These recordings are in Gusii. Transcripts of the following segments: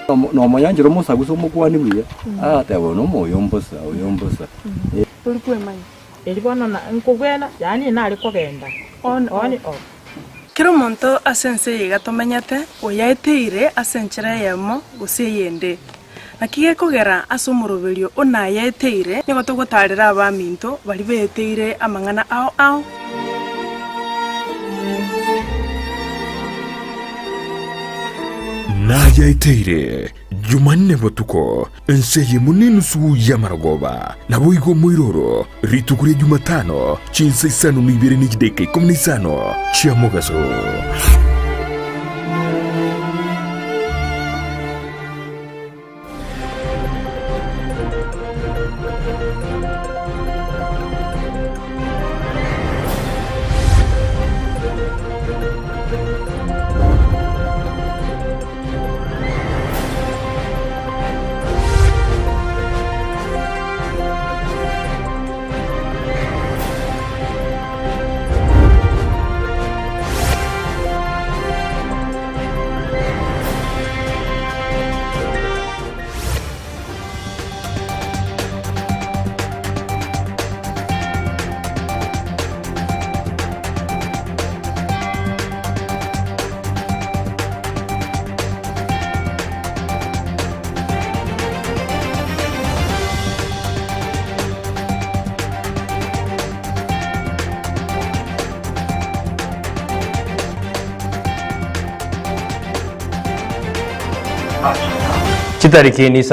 Nomonyanchera omosagusa omokuani buya, agateba, Oyo nomoyo mbosa, oyo mbosa. Tori kwemanya. Erio bono na nkogwena, yaani nare kogenda on on off. Kera omonto ase ense eye iga tomenyete, oyaeteire ase enchera eyemo gose eyende. Naki gekogera ase omoroberio o nayaeteire, nigo togotaarera abaminto baria beeteire amang'ana ao ao. Nayaeteire Jumanne botuko, ense eyemo nenusu y'amarogoba, naboigo omoiroro, rituko ria Jumatano, chinsa isano na ibere ne chidaeka ikomi na isano chia mogaso. Chitariki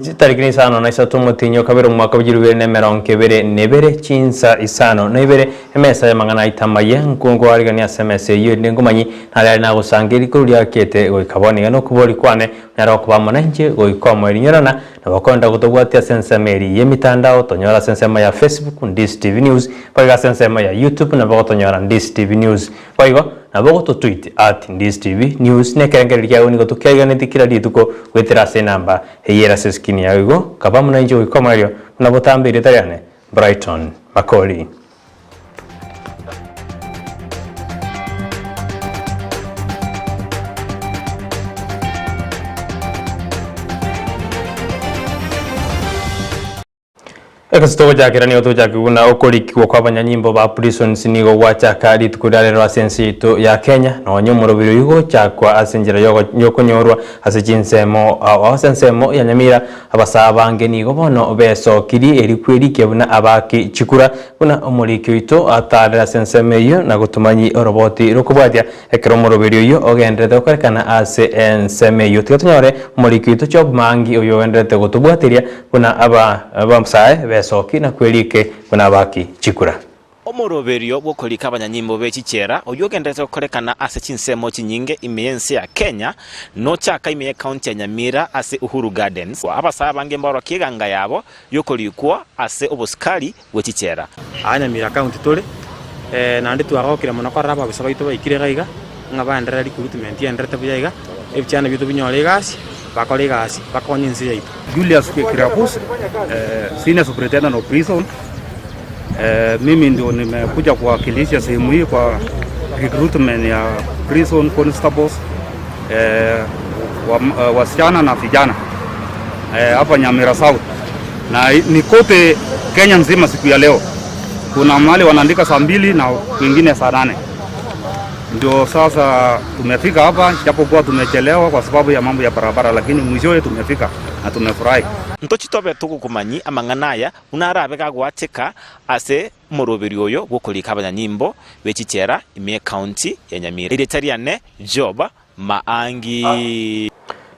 chitariki isano na isato omotienyi o kabere omwaka bwa chilifu ibere na emerongo ebere na ebere, chinsa isano na ibere, emesa y'amang'ana aito amaya, nkoarigania ase emesa eyio erinde nkomanyie nare are nagosangereria korwa riakete goika bono iga nokobori kwane nere okoba amo nainche goika omoerio nyorana nabo kogenda gotobwatia ase ensemo eria y'emitandao tonyore ase ensemo ya Facebook Ndisi TV News boigo ase ensemo ya YouTube nabo gotonyora Ndisi TV News boigo nabo gototweet at Ndisi TV News nekerengererio kiago nigo tokiaiganetie kera rituko goetera ase enamba eye ere ase eskrini yao igo kaba amo nainche goika omoerio buna botambe erieta riane Brighton Makori. Ekero togochakera nigo togochaka buna okorikigwa kw'abanyanyimbo ba prisons nigo gwachaka rituko ria rero ase ense yaito ya Kenya, nonye omoroberi oyio gochakwa ase enchera yokonyorwa ase chinsemo ase ensemo ya Nyamira, abasaa abange nigo bono besokirie eri kwerikia buna abaaki chikura buna omoriki oito atarire ase ensemo eyio na gotomanyi oroboti rokobwatia Ekero omoroberi oyio ogendererete gokorekana ase ensemo eyio, tiga tonyore omoriki oito Job Mangi oyio ogendererete gotobwateria buna abasae b'esoki na kwerike buna abaaki chikura. Omoroberio bw'okorika abanyanyimbo be chichela oyio ogendererete gokorekana ase chinsemo chinyinge ime y'ense ya Kenya nochaka ime y'ecounty ya Nyamira ase Uhuru Gardens. Abasae abange mbaorokie eganga yabo y'okorikwa ase obosikari bwe chichela. Aa Nyamira County tore, naende twagokire mono korora ababisa baito baikire iga iga, ng'a baenderere recruitment enderete buya iga, ebichana biaito binyore egasi, bakore egasi, bakonye ense yaito. Julius Kirakus, Senior Superintendent of Prison. Mimi ndio nimekuja kuwakilisha sehemu hii kwa recruitment ya prison constables wasichana na vijana hapa Nyamira South na ni kote Kenya nzima. Siku ya leo kuna mahali wanaandika saa mbili na kwingine saa nane. Ndio sasa tumefika hapa, japokuwa tumechelewa kwa sababu ya mambo ya barabara, lakini mwishowe tumefika na tumefurahi. Ntochi tobe togokomanyi amang'ana aya buna arabe gagoacheka ase omoroberio oyo bw'okorika abanyanyimbo be chichela ime y'ecounty ya Nyamira. Erieta riane Job Maangi.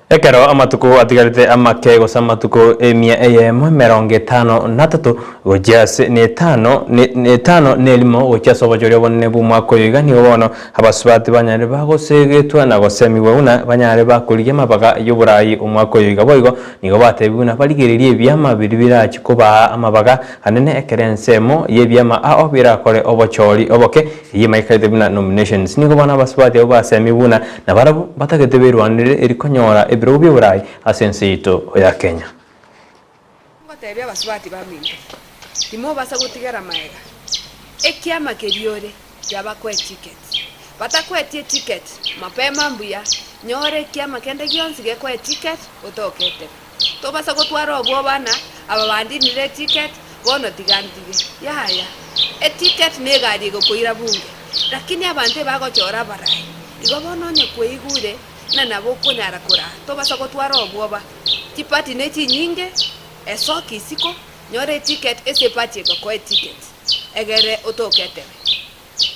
Ekero amatuko atigarete amake gose amatuko emia eyemo emerongo etano na atato gochia ase na etano na etano na erimo gochia ase obochori obonene bw'omwaka oyo iga nigo bono abasubati banyare bagosegetwa na gosemigwa buna banyare bakorigia amabaga y'oboraai omwaka oyo iga boigo nigo batebiwe buna barigererie ebiama biria birachi kobaa amabaga anene ekero ensemo y'ebiama ao birakore obochori oboke Eyio maikarete buna nominations. Nigo bono abasubati abwo basemigwe buna nabarabwo batagete berwanere eri konyora ebirogo bi'oborai ase ense yaito ya Kenya. Ngoteebia abasubati baminto, timobasa gotigera magega, ekiama keria ore, tiabakoe ticket. Batakoetie ticket, mapema mbuya, Nyora ekiama kende gionsi gekoe eticket, otoke etebe. Tobasa gotwara obwoba ng'a aba bandinire eticket, bono tiga ntige. Yaya, eticket negari egokoira bunge, lakini abanto ebagochora abarai. Igo bono onye kweigure ng'a nabo okonyara koraa, tobasa gotwara obwoba. Chiparty ne chinyinge, esoke isiko, nyora eticket ase eparty egokoa eticket, egere otoke etebe.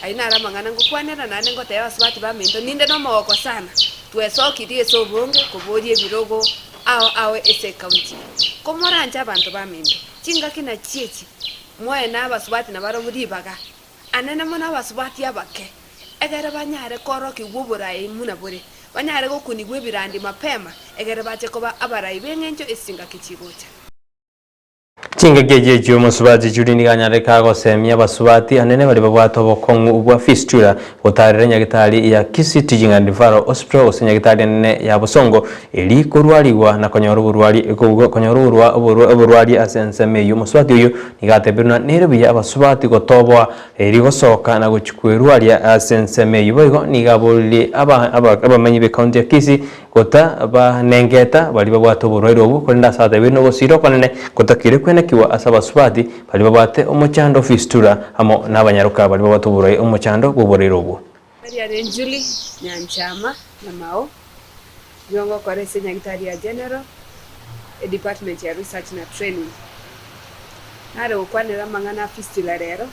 Ayio naro amang'ana ngokwanera, naende ngotebia abasubati baminto, Ninde nomogoko sana, twesokirie ase obonge koboria ebirogo ao ao ase ekaunti eye. Komoranche abanto baminto, chingaki nachio echi, moe na abasubati nabarobwo ribaga, anene mono abasubati abake, egere banyare koorokigwa oborai buna bore, banyare gokunigwa ebirandi mapema, egere bache koba abarai b'engencho ase chingaki chigocha. Chingaki echi echio omosubati Judy nigo anyarete agosemia abasubati anene baria babwate obokong'u bwa fistula gotarera nyagitari ya Kisii Teaching and Referral Hospital gose nyagitari enene ya Bosongo eri korwarigwa na konyora oborwari konyora oborwari ase ensemo eyio. Omosubati oyio nigo atebire buna nere buya abasubati gotoboa eri gosoka na gochia kwerwaria ase ensemo eyio. Boigo nigo aboririe abamenyi b'ecounty ya Kisii Gota banengeta baria babwate oborwaire obwo, korende ase atebirie nogosiira okonene gotakeire kwenekigwa ase abasubati baria babwate omochando o fistula amo nabanyaroka baria babwate oborwaire omochando bw'oborwaire obwo. Tari are Julie, Nyanchama, na Mao, nigo ngokora ase enyagitari ya General, edepartment ya Research na Training. Nare gokwanera amang'ana a fistula rero,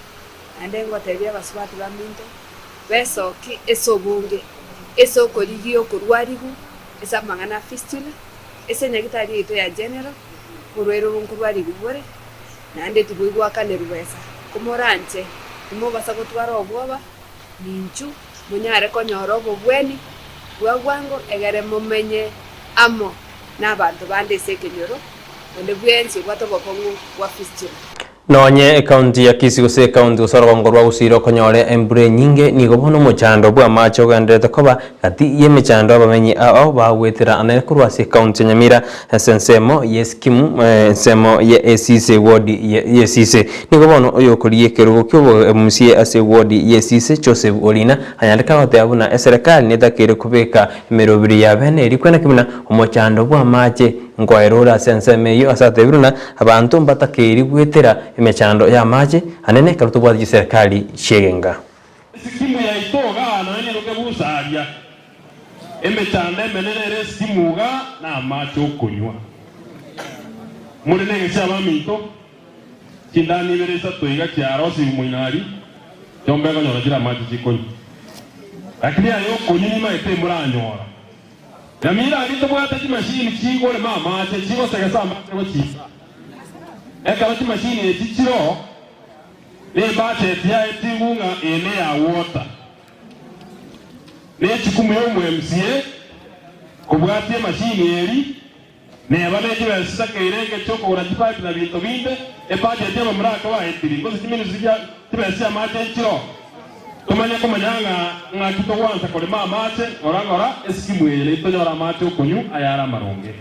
naende ngotebia abasubati baminto, Besoki ase obonge, ase okorigia okorwarigwa, ase amang'ana a fistula, ase enyagitari yaito ya general, oborwaire obo nkorwarigwa bore, naende tiboigwakanerwa besa. Komoranche, timobasa gotwara obwoba, ninchu monyare konyora obobweni bwa bwango egere momenye amo nabanto bande ase ekenyoro, onde bwensi obwate obokong'u bwa fistula. Nonye ekaunti ya Kisii gose ekaunti gose orogongo rwa Gusii rokonyore embura enyinge, nigo bono omochando bw'amache ogendererete koba gati y'emechando abamenyi ao bagwetera anene korwa ase ekaunti ya Nyamira ase ensemo y'Eskimu ensemo ya Esise ward y'Esise. Nigo bono oyokorigia ekerogo ki'obomusie ase ward y'Esise Joseph Orina anyarete goteba buna eserekari netakeire kobeka emeroberi ya bene eria kwenaki buna omochando bw'amache Nkoera ore ase ensemo eyio ase atebirwe ng'a abanto mbatakeiri gwetera emechando y'amache anene ekero tobwate chiserikali chi'egenga. Esikimu yaito igaa nonya nigo kebusaria emechando emenene ere esikimu igaa na amache okonywa. More negesia abaminto, chindani ibere isato iga chiarosirwe moino aria, chiombe ekonyora chire amache chikonywa. Lakini aya okonywa nimaete imoranyora. Nyamira aria tobwate chimashini chigorema amache, chigosegesa amache gochika. Ekero chimashini echi chiroo, nebudget yaye tigung'a eye neya water. Nechukumu ya omo MCA kobwatia emashini eri, neba ne chibesa chitakeire enke chiokogora chipipe na binto binde, ebudget abamura ake baetiri, gose chiministry chia chibesa chiamache nchiroo. Tomanye komanya ng'a ng'aki togwansa korema amache ng'ora ng'ora esikimu eye naintwe tonyore amache okonywa ayare amaronge.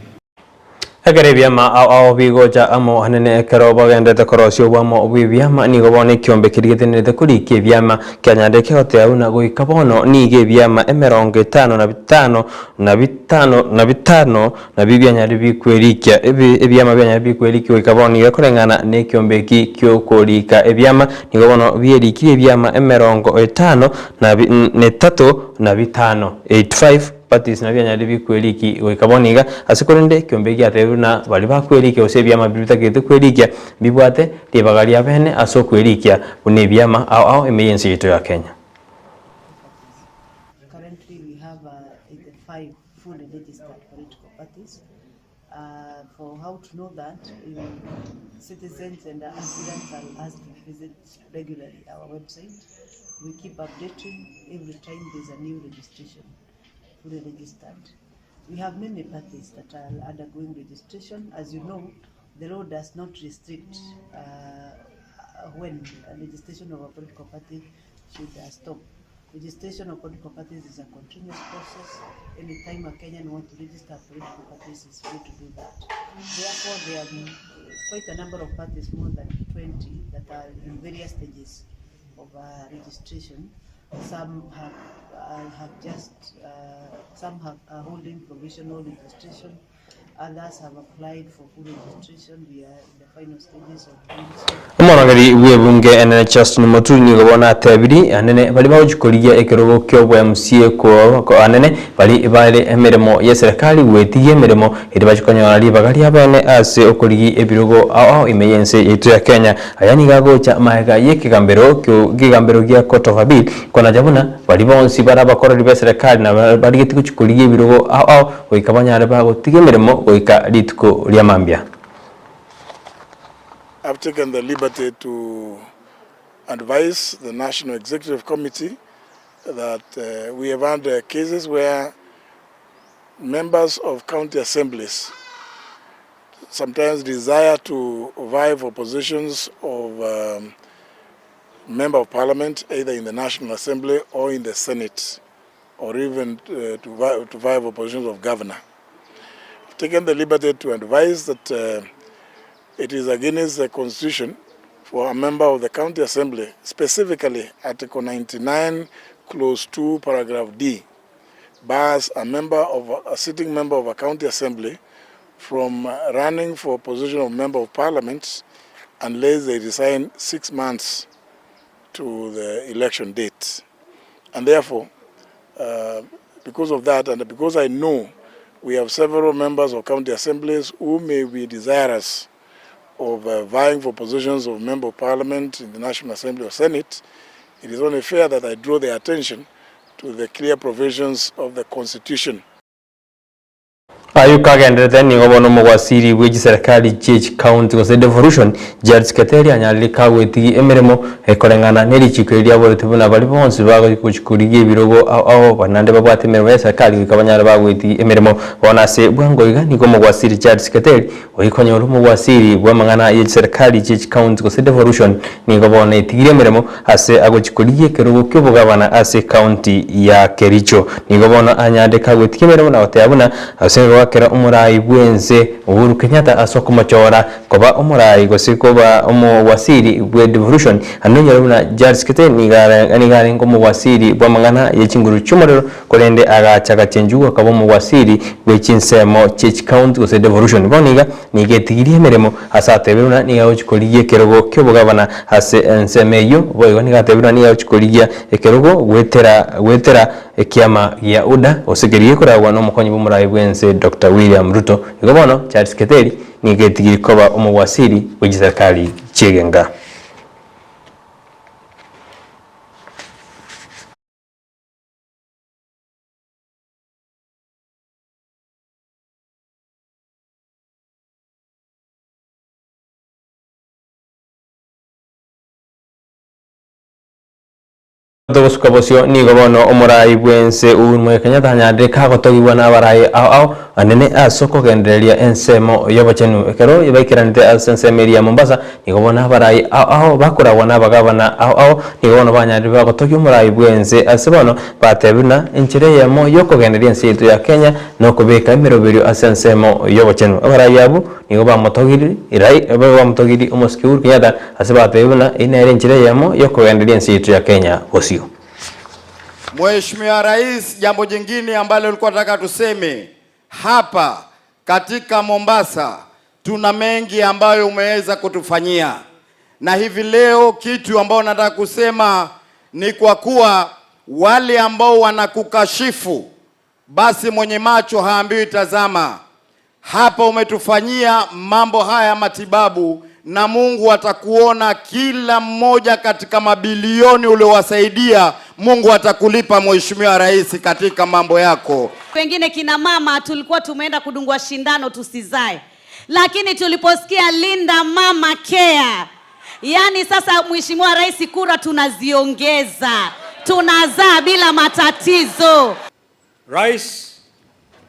Ekero ebiama ao ao bigocha amo anene ekero bagenderete korosia obwamo bw'ebiama, nigo bono ekiombe keria getenenerete korikia ebiama kianyarire kegoteba buna goika bono nigo ebiama emerongo etano na bitano na bitano na bitano Nabio bianyare bikwerikia, ebiama bianyare bikwerikia goika bono nigo ekoreng'ana nekiombe eki gi'okoriika ebiama, nigo bono bierikirie ebiama emerongo etano na etato na bitano, 85 parties, nabio bianyare bikweriki goika bono iga, ase korende ekiombe eki giatebirwe na baria bakwerikia gose ebiama biria bitagete kwerikia mbibwate ribaga ria bene ase okwerikia buna ebiama ao ao ime y'ense yaito ya Kenya. Currently we have 85 fully registered political parties. Uh, for how to know that, citizens and aspirants are asked to visit regularly our website. We keep updating every time there's a new registration, fully registered. We have many parties that are undergoing registration. As you know, the law does not restrict uh, when registration of a political party should uh, stop. Registration of political parties is a continuous process. Anytime a Kenyan wants to register political parties is free to do that. Therefore, there are quite a number of parties, more than 20, that are in various stages of uh, registration. Some have, uh, have just, uh, some have, are holding provisional registration, others have applied for full registration. We are in the final stages of doing so. Omorangeri bw'ebunge enene Justin Muturi nigo bono atebiri anene baria bagochia korigia ekerogo ki'obo MCA ko anene bari bare emeremo y'eserekari gwetigia emeremo eria bachia konyora ribaga riabene ase okorigia ebirogo ao ao ime y'ense yaito ya Kenya. Aya nigo agocha magega y'ekegambero kegambero gia Court of Appeal konacha buna baria bonsi bare abakoreri b'eserekari na barigetie gochia korigia ebirogo ao ao goika banyare bagotiga emeremo goika rituko ria mambia. I've taken the liberty to advise the National Executive Committee that uh, we have had uh, cases where members of county assemblies sometimes desire to vie for positions of um, member of parliament either in the National Assembly or in the Senate or even uh, to, vie, to vie for positions of governor. I've taken the liberty to advise that uh, it is against the constitution for a member of the county assembly, specifically Article 99, Clause 2, Paragraph D, bars a member of a sitting member of a county assembly from running for position of member of parliament unless they resign six months to the election date. And therefore, uh, because of that, and because I know we have several members of county assemblies who may be desirous of uh, vying for positions of member of parliament in the National Assembly or Senate, it is only fair that I draw their attention to the clear provisions of the Constitution. Ayio kagenderete nigo bono omogwasiri bwe chiserikali chie chicounty gose devolution Jared Keteria anyarire kagwetigi emeremo ekoreng'ana ne richiko eria riaboretie buna baria bonsi bagochi korigia ebirogo ao ao naende babwate emeremo ya eserikali goika banyare bagwetigi emeremo. Bono ase bwango iga nigo omogwasiri Charles Keter Oikonyora omogwasiri bw'amang'ana ye chiserikali chie chicounty gose devolution nigo bono etigire emeremo ase agochia korigia ekerogo ki'obogabana ase ecounty ya Kericho. Nigo bono anyarire kagoetigia emeremo na goteba buna ase goakera omorai bw'ense Uhuru Kenyatta ase okomochora koba omorai gose koba omogwasiri bwe devolution. Naende onyore buna Charles Keter nigo arenge omogwasiri bw'amang'ana ye chinguru chi'omorero Korende agacha agachenchigwa akaba omogwasiri bwe chinsemo chie chicounty gose devolution. Bono iga nigo etigirie emeremo ase atebire buna nigo agochia korigia ekerogo ki'obogabana ase ensemo eyio. Boigo nigo atebire buna nigo agochia korigia ekerogo goetera goetera ekiama gia UDA gose keria gekoragwa nomokonyi bw'omorai bw'ense Doctor William Ruto. Igo bono Charles Keteri nigo etigirie koba omogwasiri bwe chiserikali chi'egenga. Togosuka bosio nigo bono omorai bw'ense Uhuru Muigai Kenyatta anyarire kagotogigwa n'abarai ao ao anene ase okogendereria ensemo y'obochenu. Ekero baikeranete ase ensemo eria ya Mombasa nigo bono abarai ao ao bakoragwa n'abagabana ao ao nigo bono banyarire bagotogia omorai bw'ense ase bono batebire buna enchera eyemo y'okogendereria ense yaito ya Kenya nokobeka emeroberio ase ensemo y'obochenu. Abarai abwo nigo bamotogiri bamotogiri omosike Uhuru Kenyatta Ase batebi buna eyio nere enchera eyemo y'okogenderia ense yaito ya Kenya bosio. Mheshimiwa Rais, jambo jingine ambalo nilikuwa nataka tuseme hapa katika Mombasa, tuna mengi ambayo umeweza kutufanyia, na hivi leo kitu ambao nataka kusema ni kwa kuwa wale ambao wanakukashifu, basi mwenye macho haambiwi tazama. Hapa umetufanyia mambo haya matibabu, na Mungu atakuona kila mmoja katika mabilioni uliowasaidia. Mungu atakulipa Mheshimiwa Rais katika mambo yako. Wengine kina mama tulikuwa tumeenda kudungwa shindano tusizae, lakini tuliposikia Linda Mama Care, yaani sasa Mheshimiwa Rais, kura tunaziongeza, tunazaa bila matatizo. Rais,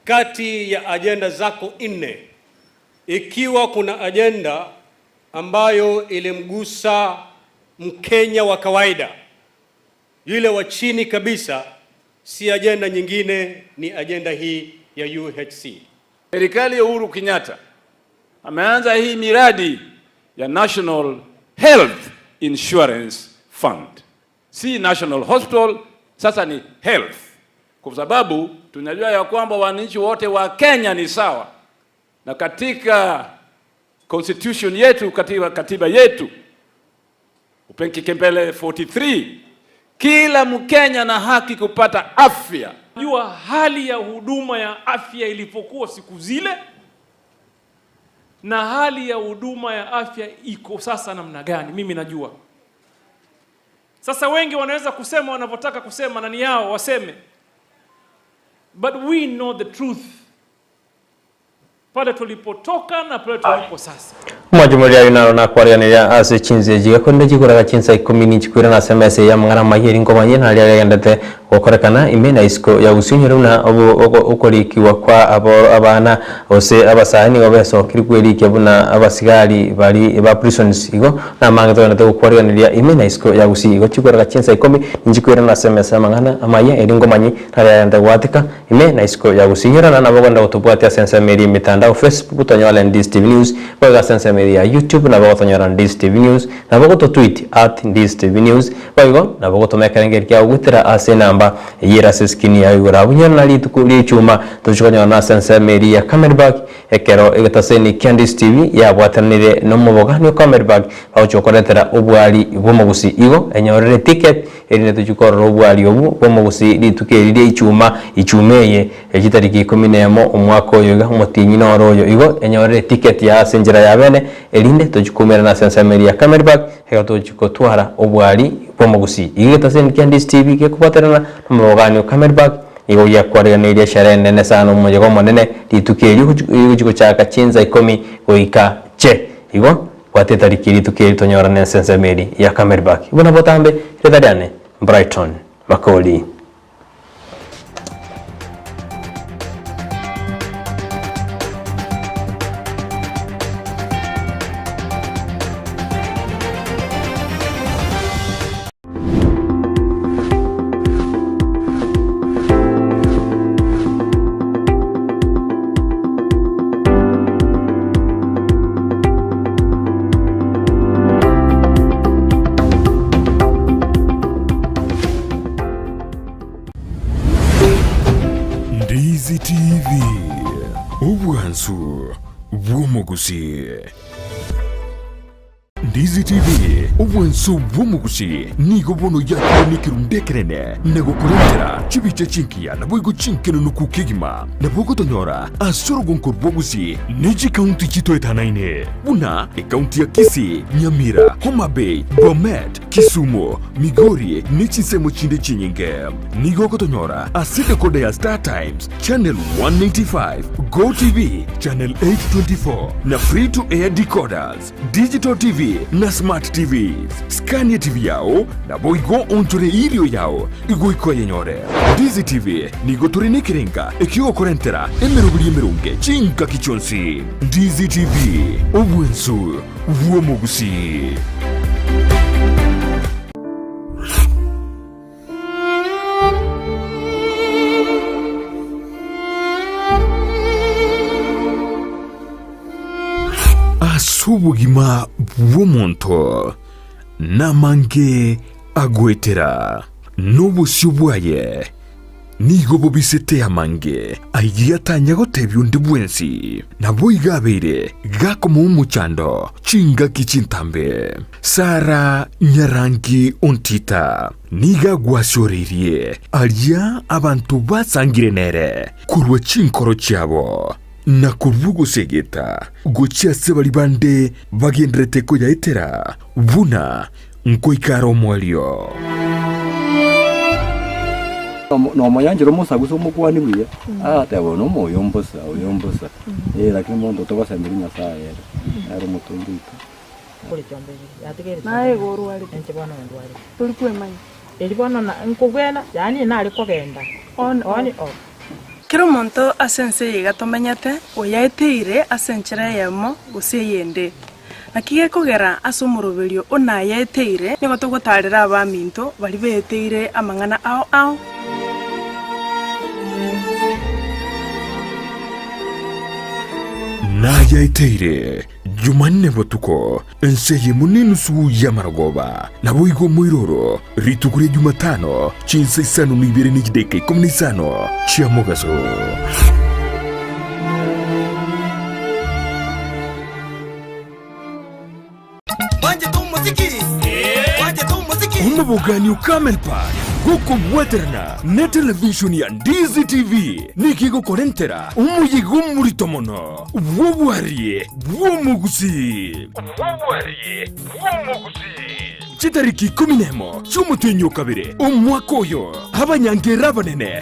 kati ya ajenda zako nne, ikiwa kuna ajenda ambayo ilimgusa Mkenya wa kawaida yule wa chini kabisa, si ajenda nyingine, ni ajenda hii ya UHC. Serikali ya Uhuru Kenyatta ameanza hii miradi ya National Health Insurance Fund, si National Hospital, Sasa ni health, kwa sababu tunajua ya kwamba wananchi wote wa Kenya ni sawa, na katika constitution yetu, katika katiba yetu kipengele 43 kila Mkenya na haki kupata afya. Jua hali ya huduma ya afya ilivyokuwa siku zile na hali ya huduma ya afya iko sasa namna gani, mimi najua. Sasa wengi wanaweza kusema wanavyotaka kusema na ni yao waseme, but we know the truth pale tulipotoka na pale tulipo sasa. Omwachomori aria naro nakwariganiria ase chinse echi gekorire chikoraga chinsa ikomi nichikwira na ase emesa ya amang'ana amaya eri nkomanye naria aria agendete gokorekana ime na isiko ya gusii onyore buna okorikiwa kwa abana gose abasae nigo besokire kwerikia buna abasigari bari ba prisons igo namange togendete gokwariganiria ime na isiko ya gusii igo chikoraga chinsa ikomi nichikwira na ase emesa ya amang'ana amaya eri nkomanye naria agendete goatika ime na isiko ya gusii onyore nabo okogenda gotobwatia ase ensemo eria emitandao Facebook tonyore Ndizi TV News boigo ase ensemo eria ya YouTube nabo gotonyora Ndizi TV News nabo gototweet at Ndizi TV News boigo nabo gotoma ekerengeri kiago goetera ase enamba eyio ere ase eskrini yago igoro abwo nyora na rituko ria echuma tochi konyora ase ensemo eria ya Camelback ekero egetaseni kia Ndizi TV yabwatanire na omobogani o Camelback bagochi gokoretera obwari bw'omogusi igo enyorere ticket erinde tochi korora obwari obwo bw'omogusi rituko eri ria echuma ichuma eye Echitariki ikomi nemo omwaka oyo iga, omotienyi noro oyo igo, enyorere eticket ya ase enchera ya bene, erinde tochie koumerana ase ensemo eria ya Camelback, ekero togochia kotwara obwari bw'omogusii. Iga egetaseni kia Ndizi TV gekobwaterana nomobogani o Camelback, nigo giakwareganeirie esherehe enene sana omoyega omonene rituko erio rigochia gochaka chinsa ikomi goika che. Igo, bwata etariki rituko eri tonyorane ase ensemo eria ya Camelback. Buna botambe, erieta riane Brighton Makori. Ndizi TV, obwansu bw'omogusii. Ndizi TV, obwansu bw'omogusii nigo bono yakire nekerundu ekenene na gokorentera chibicha chinkiya naboigo chinkenenuku kegima. Nabo ogotonyora ase orogonko rw'ogusii ne chikaunti chitoetanaine buna ekaunti ya Kisii, Nyamira, Homa Bay, Bomet, Kisumu, Migori ne chinsemo chinde chinyinge. Nigo ogotonyora ase decoder ya Star Times, Channel 195, Go TV, Channel 824 na Free to Air decoders, Digital TV na Smart TVs. Scan TV yao naboigo onchore irio yao igoika oyenyore. Ndizi TV nigo tore nekerenga ekiogokorentera emeroberi emeronge chingaki chionsi. Ndizi TV, obwensu bw'omogusii. Ase obogima bw'omonto namange agoetera, na obosio bwaye Nigo bobisete amange ayio atanya gotebia onde bwensi. Naboigo abeire gakomoa omochando chingaki chintambe. Sara nyarangi ontita nigo agwasioreirie aria abanto basangire nere korwa chinkoro chiabo, na korwa ogosegeta gochia ase baria bande bagenderete koyaetera buna Nkoika are omoerio. Nomonyanchera omosagusa omokuani buya, agateba oyo nomoyo mbosa, oyo mbosa. Eh, lakini monto togosemeria Nyasaye ere, nere omotongi oito. Naye igo orwarete, tori kwemanya. Eri bono na nkobwena, yaani nare kogenda On on off. off. Kera omonto ase ense eye iga tomenyete, oyaeteire ase enchera eyemo gose eyende. Naki gekogera ase omoroberio o nayaeteire, nigo togotaarera abaminto baria beeteire amang'ana ao ao. Nayaeteire Jumanne botuko, ense eyemo nenusu y'amarogoba, naboigo omoiroro, rituko ria Jumatano, chinsa isano na ibere ne chidaeka ikomi na isano chia mogaso. Omobogani o Carmel Park gokobwaterana ne televishoni ya Ndizi TV nigo egokorentera omoyega omorito mono bw'obwarie bw'omogusii. Chitariki ikomi nemo chi'omotienyi o kabere omwaka oyo, abanyangerra abanene.